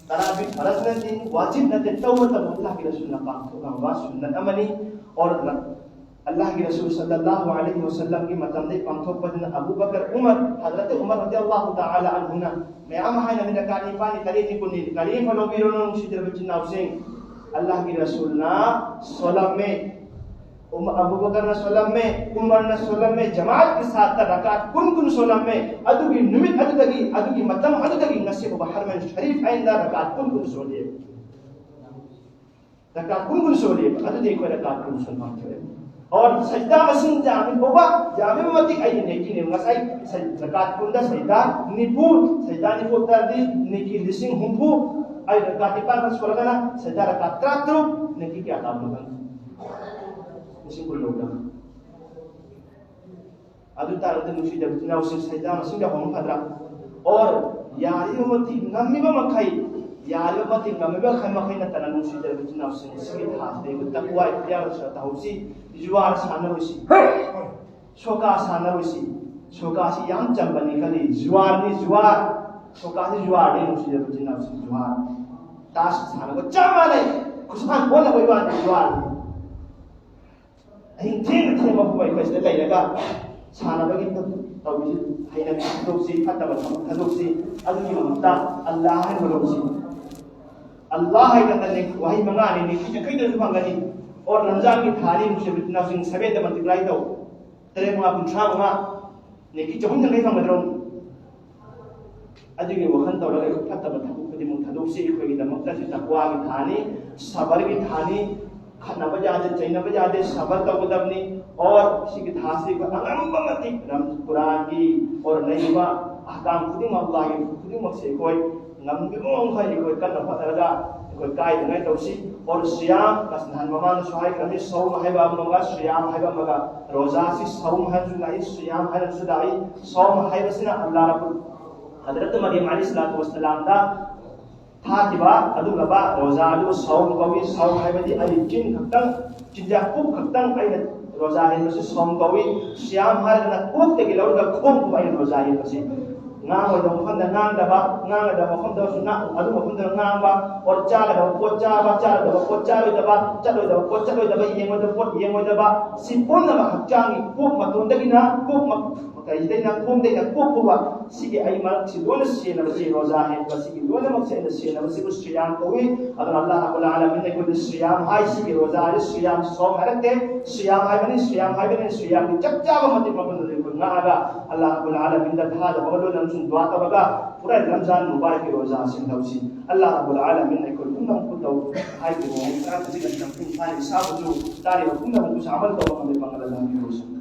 ꯇꯔꯥꯕꯤ ꯐꯔꯖ ꯅꯠꯇꯦ, ꯋꯥꯖꯤꯕ ꯅꯠꯇꯦ, ꯇꯧꯕꯇꯕꯨ ꯑꯜꯂꯥꯍꯒꯤ ꯔꯁꯨꯜꯅ ꯄꯥꯡꯊꯣꯛꯂꯝꯕ ꯁꯨꯟꯅꯠ ꯑꯃꯅꯤ꯫ ꯑꯣꯔ ꯑꯜꯂꯥꯍꯒꯤ ꯔꯁꯨꯜ ꯁꯜꯂꯜꯂꯥꯍꯨ ꯑꯂꯩꯍꯤ ꯋꯥꯁꯜꯂꯝꯒꯤ ꯃꯇꯝꯗꯒꯤ ꯄꯥꯡꯊꯣꯛꯄꯗꯨꯅ ꯑꯕꯨ ꯕꯀꯔ, ꯎꯃꯔ, ꯍꯖꯔꯠ ꯎꯃꯔ ꯔꯗꯤꯌꯜꯂꯥꯍꯨ ꯇꯥꯂꯥ ꯑꯟꯍꯨꯅ ꯃꯌꯥꯝ ꯍꯥꯏꯅ ꯃꯤꯅ ꯀꯥꯅꯤ ꯄꯥꯅꯤ ꯀꯔꯤꯅꯤ ꯀꯨꯟꯅꯤ ꯀꯔꯤ ꯑꯃ ꯂꯧꯕꯤꯔꯣ ꯅꯨꯡꯁꯤꯖꯔꯕ ꯏꯆꯤꯟ ꯏꯅꯥꯎꯁꯤꯡ, ꯑꯜꯂꯥꯍꯒꯤ ꯔꯁꯨꯜꯅ ꯁꯣꯜꯂꯝꯃꯦ, ꯎꯃ-, ꯑꯕꯨ ꯕꯀꯔꯅ ꯁꯣꯜꯂꯝꯃꯦ, ꯎꯃꯔꯅ ꯁꯣꯜꯂꯝꯃꯦ, ꯖꯃꯥꯠꯀꯤ ꯁꯥꯠꯇ ꯔꯀꯥꯠ ꯀꯨꯟ ꯀꯨꯟ ꯁꯣꯜꯂꯝꯃꯦ꯫ ꯑꯗꯨꯒꯤ ꯅꯨꯃꯤꯠ ꯑꯗꯨꯗꯒꯤ, ꯑꯗꯨꯒꯤ ꯃꯇꯝ ꯑꯗꯨꯗꯒꯤ ꯉꯁꯤ ꯐꯥꯎꯕ ꯍꯔꯃꯟ ꯁꯔꯤꯐ ꯑꯏꯟꯗ ꯔꯀꯥꯠ ꯀꯨꯟ ꯀꯨꯟ ꯁꯣꯜꯂꯤ꯫ ꯔꯀꯥꯠ ꯀꯨꯟ ꯀꯨꯟ ꯁꯣꯜꯂꯦꯕ꯫ ꯑꯗꯨꯗꯤ ꯑꯩꯈꯣꯏ ꯔꯀꯥꯠ ꯀꯨꯟ ꯁꯣꯟ ꯐꯪꯗ꯭ꯔꯦ꯫ ꯑꯣꯔ ꯁꯖꯗꯥ ꯃꯁꯤꯡ ꯌꯥꯝꯃꯤ ꯐꯥꯎꯕ, ꯌꯥꯝꯃꯤ ꯃꯇꯤꯛ ꯑꯩꯒꯤ ꯅꯦꯀꯤꯅꯦꯕ꯫ ꯉꯁꯥꯏ ꯁꯖ-, ꯔꯀꯥꯠ ꯀꯨꯟꯗ ꯁꯖꯗꯥ ꯅꯤꯐꯨ, ꯁꯖꯗꯥ ꯅꯤꯐꯨ ꯇꯥꯔꯗꯤ ꯅꯦꯀꯤ ꯂꯤꯁꯤꯡ ꯍꯨꯝꯐꯨ꯫ ꯑꯩ ꯔꯀꯥꯠ ꯅꯤꯄꯥꯟ ꯈꯛ ꯁꯣꯜꯂꯒꯅ ꯁꯖꯗꯥ ꯔꯀꯥꯠ ꯇꯔꯥꯇꯔꯨꯛ, ꯅꯦꯀꯤ ꯀꯌꯥ ꯇꯥꯕꯅꯣ ꯈꯪꯗꯦ꯫ ꯂꯤꯁꯤꯡ ꯀꯨꯟ ꯌꯧꯗꯅ꯫ ꯑꯗꯨ ꯇꯥꯔꯒꯗꯤ ꯅꯨꯡꯁꯤꯖꯕ ꯏꯆꯤꯟ ꯏꯅꯥꯎꯁꯤꯡ, ꯁꯖꯗꯥ ꯃꯁꯤꯡ ꯌꯥꯎꯍꯟꯕ ꯐꯗ꯭ꯔꯥ? ꯑꯣꯔ ꯌꯥꯔꯤꯕ ꯃꯇꯤꯛ ꯉꯝꯃꯤꯕ ꯃꯈꯩ, ꯌꯥꯔꯤꯕ ꯃꯇꯤꯛ ꯉꯝꯃꯤꯕ ꯃꯈꯩ ꯃꯈꯩ ꯅꯠꯇꯅ ꯅꯨꯡꯁꯤꯖꯕ ꯏꯆꯤꯟ ꯏꯅꯥꯎꯁꯤꯡ, ꯁꯤꯒꯤ ꯊꯥꯁꯤꯗ ꯑꯩꯈꯣꯏ ꯇꯛꯋꯥ ꯏꯈꯇꯤꯌꯥꯔ ꯇꯧꯍꯧꯁꯤ, ꯖꯨꯋꯥꯔ ꯁꯥꯟꯅꯔꯣꯏꯁꯤ, ꯁꯣꯀꯥ ꯁꯥꯟꯅꯔꯣꯏꯁꯤ꯫ ꯁꯣꯀꯥꯁꯤ ꯌꯥꯝ ꯆꯝꯕꯅꯤ ꯈꯜꯂꯤ, ꯖꯨꯋꯥꯔꯅꯤ ꯖꯨꯋꯥꯔ, ꯁꯣꯀꯥꯁꯤ ꯖꯨꯋꯥꯔꯅꯤ ꯅꯨꯡꯁꯤꯖꯕ ꯏꯆꯤꯟ ꯏꯅꯥꯎꯁꯤꯡ, ꯖꯨꯋꯥꯔ꯫ ꯇꯥꯁ ꯁꯥꯟꯅꯕ ꯆꯞ ꯃꯥꯟꯅꯩ, ꯈꯨꯠꯁꯥꯟ ꯑꯣꯟꯅꯕꯒꯤ ꯋꯥꯅꯤ, ꯖꯨꯋꯥꯔꯅꯤ꯫ ꯑꯍꯤꯡ ꯊꯦꯡꯅ ꯊꯦꯡꯕ ꯐꯥꯎꯕ ꯑꯩꯈꯣꯏ ꯁꯤꯗ ꯂꯩꯔꯒ ꯁꯥꯟꯅꯕꯒꯤ ꯇꯧꯕꯁꯤ ꯍꯩꯅꯕꯤ ꯊꯥꯗꯣꯛꯁꯤ, ꯐꯠꯇꯕ ꯊꯕꯛ ꯊꯥꯗꯣꯛꯁꯤ꯫ ꯑꯗꯨꯒꯤ ꯃꯍꯨꯠꯇ ꯑꯜꯂꯥꯍ ꯍꯥꯏꯅ ꯂꯧꯁꯤ꯫ ꯑꯜꯂꯥꯍ ꯍꯥꯏꯅ ꯋꯥꯍꯩ ꯃꯉꯥꯅꯤ, ꯅꯤꯐꯨ ꯌꯥꯡꯈꯩꯗꯁꯨ ꯐꯪꯒꯅꯤ꯫ ꯑꯣꯔ ꯔꯝꯖꯥꯟꯒꯤ ꯊꯥꯅꯤ, ꯅꯨꯡꯁꯤꯕ ꯏꯆꯤꯟ ꯏꯅꯥꯎꯁꯤꯡ, ꯁꯚꯦꯟꯗ ꯃꯜꯇꯤꯄ꯭ꯂꯥꯏ ꯇꯧ꯫ ꯇꯔꯦꯠ ꯃꯉꯥ ꯀꯨꯟꯊ꯭ꯔꯥ ꯃꯉꯥ, ꯅꯦꯀꯤ ꯆꯍꯨꯝ ꯌꯥꯡꯈꯩ ꯐꯪꯒꯗ꯭ꯔꯣ? ꯑꯗꯨꯒꯤ ꯋꯥꯈꯜ ꯇꯧꯔꯒ ꯑꯩꯈꯣꯏ ꯐꯠꯇꯕ ꯊꯕꯛ ꯈꯨꯗꯤꯡꯃꯛ ꯊꯥꯗꯣꯛꯁꯤ꯫ ꯑꯩꯈꯣꯏꯒꯤꯗꯃꯛꯇ ꯁꯤ ꯇꯛꯋꯥꯒꯤ ꯊꯥꯅꯤ, ꯁꯕꯔꯒꯤ ꯊꯥꯅꯤ꯫ ꯈꯠꯅꯕ ꯌꯥꯗꯦ, ꯆꯩꯅꯕ ꯌꯥꯗꯦ, ꯁꯕꯔ ꯇꯧꯒꯗꯕꯅꯤ꯫ ꯑꯣꯔ ꯁꯤꯒꯤ ꯊꯥꯁꯤ ꯑꯩꯈꯣꯏ ꯑꯉꯝꯕ ꯃꯇꯤꯛ ꯔꯝ-, ꯀꯨꯔꯥꯟꯒꯤ ꯑꯣꯔ ꯂꯩꯔꯤꯕ ꯑꯍꯀꯥꯝ ꯈꯨꯗꯤꯡꯃꯛ, ꯂꯥꯏꯒꯤ ꯈꯨꯗꯤꯡꯃꯛꯁꯦ ꯑꯩꯈꯣꯏ ꯉꯝꯂꯤꯕ ꯃꯈꯩ ꯑꯩꯈꯣꯏ ꯀꯟꯅ ꯍꯣꯠꯅꯔꯒ ꯑꯩꯈꯣꯏ ꯀꯥꯏꯗꯅꯉꯥꯏ ꯇꯧꯁꯤ꯫ ꯑꯣꯔ ꯁꯤꯌꯥꯝ, ꯅꯍꯥꯟ ꯃꯃꯥꯡꯗꯁꯨ ꯍꯥꯏꯈ꯭ꯔꯕꯅꯤ, ꯁꯧꯝ ꯍꯥꯏꯕ ꯑꯃꯒ ꯁꯤꯌꯥꯝ ꯍꯥꯏꯕ ꯑꯃꯒ, ꯔꯣꯖꯥꯁꯤ ꯁꯧꯝ ꯍꯥꯏꯅꯁꯨ ꯂꯥꯛꯏ, ꯁꯤꯌꯥꯝ ꯍꯥꯏꯅꯁꯨ ꯂꯥꯛꯏ꯫ ꯁꯧꯝ ꯍꯥꯏꯕꯁꯤꯅ ꯑꯜꯂꯥꯍ ꯔꯕꯨꯜ, ꯍꯖꯔꯠ ꯃꯔꯤꯝ ꯑꯂꯩꯍꯤ ꯁꯂꯥꯇꯨ ꯋꯁꯁꯂꯥꯝꯗ ꯊꯥꯈꯤꯕ ꯑꯗꯨꯒꯨꯝꯂꯕ ꯔꯣꯖꯥ ꯑꯗꯨ ꯁꯧꯝ ꯀꯧꯏ꯫ ꯁꯧꯝ ꯍꯥꯏꯕꯗꯤ ꯑꯩ ꯆꯤꯟ ꯈꯛꯇꯪ, ꯆꯤꯟꯖꯥꯛ ꯄꯨꯛ ꯈꯛꯇꯪ ꯑꯩꯅ ꯔꯣꯖꯥ ꯍꯦꯟꯕꯁꯤ ꯁꯧꯝ ꯀꯧꯏ꯫ ꯁꯤꯌꯥꯝ ꯍꯥꯏꯔꯒꯅ ꯀꯣꯛꯇꯒꯤ ꯂꯧꯔꯒ ꯈꯣꯡ ꯐꯥꯎꯕ ꯑꯩꯅ ꯔꯣꯖꯥ ꯍꯦꯟꯕꯁꯤ꯫ ꯉꯥꯡꯉꯣꯏꯗꯕ ꯃꯐꯝꯗ ꯉꯥꯡꯗꯕ, ꯉꯥꯡꯒꯗꯕ ꯃꯐꯝꯗ ꯉꯥ-, ꯑꯗꯨ ꯃꯐꯝꯗ ꯉꯥꯡꯕ, ꯑꯣꯔ ꯆꯥꯒꯗꯕ ꯄꯣꯠ ꯆꯥꯕ, ꯆꯥꯔꯣꯏꯗꯕ ꯄꯣꯠ ꯆꯥꯔꯣꯏꯗꯕ, ꯆꯠꯂꯣꯏꯗꯕ ꯄꯣꯠ ꯆꯠꯂꯣꯏꯗꯕ, ꯌꯦꯡꯉꯣꯏꯗꯕ ꯄꯣꯠ ꯌꯦꯡꯉꯣꯏꯗꯕ, ꯁꯤ ꯄꯨꯝꯅꯃꯛ ꯍꯛꯆꯥꯡꯒꯤ ꯀꯣꯛ ꯃꯇꯣꯟꯗꯒꯤꯅ ꯀꯣꯛ ꯃ-, ꯀꯩꯗꯩꯅ ꯈꯣꯡꯗꯩꯅ ꯀꯣꯛ ꯐꯥꯎꯕ ꯁꯤꯒꯤ ꯑꯩ ꯃꯔꯛꯁꯤ ꯂꯣꯏꯅ ꯁꯦꯟꯅꯕꯁꯤ ꯔꯣꯖꯥ ꯍꯦꯟꯕ, ꯁꯤꯒꯤ ꯂꯣꯏꯅꯃꯛꯁꯦ ꯑꯩꯅ ꯁꯦꯟꯅꯕꯁꯤꯕꯨ ꯁꯤꯌꯥꯝ ꯀꯧꯏ꯫ ꯑꯗꯨꯅ ꯑꯜꯂꯥꯍ ꯔꯕꯨꯜ ꯑꯥꯂꯃꯤꯟ ꯑꯩꯈꯣꯏꯗ ꯁꯤꯌꯥꯝ ꯍꯥꯏ, ꯁꯤꯒꯤ ꯔꯣꯖꯥ ꯍꯥꯏꯗꯤ ꯁꯤꯌꯥꯝ ꯁꯣꯝ ꯍꯥꯏꯔꯛꯇꯦ, ꯁꯤꯌꯥꯝ ꯍꯥꯏꯕꯅꯤ, ꯁꯤꯌꯥꯝ ꯍꯥꯏꯕꯅꯤ, ꯁꯤꯌꯥꯝꯒꯤ ꯆꯞ ꯆꯥꯕ ꯃꯇꯤꯛ ꯃꯒꯨꯟ ꯑꯗꯨ ꯑꯩꯈꯣꯏ ꯉꯥꯛꯑꯒ ꯑꯜꯂꯥꯍ ꯔꯕꯨꯜ ꯑꯥꯂꯃꯤꯟꯗ ꯊꯥꯖꯕ ꯑꯃ ꯂꯣꯏꯅ ꯑꯃꯁꯨꯡ ꯗꯨꯋꯥ ꯇꯧꯔꯒ ꯄꯨꯔꯥ ꯔꯝꯖꯥꯟ ꯃꯨꯕꯥꯔꯛꯀꯤ ꯔꯣꯖꯥ ꯁꯤꯟꯗꯧꯁꯤ꯫ ꯑꯜꯂꯥꯍ ꯔꯕꯨꯜ ꯑꯥꯂꯃꯤꯟ ꯑꯩꯈꯣꯏ ꯄꯨꯝꯅꯃꯛꯄꯨ ꯇꯧ ꯍꯥꯏꯈꯤꯕ ꯃꯑꯣꯡ ꯇꯔꯥ ꯈꯖꯤꯛ ꯈꯖꯤꯛ ꯏꯁꯥꯕꯨꯁꯨ ꯇꯥꯔꯤꯕ ꯄꯨꯝꯅꯃꯛꯄꯨꯁꯨ ꯑꯃꯜ ꯇꯧꯕ ꯉꯝꯕ ꯄꯥꯡꯒꯜ ꯑꯜꯂꯥꯍꯅ ꯄꯤꯔꯣꯁꯤꯡ꯫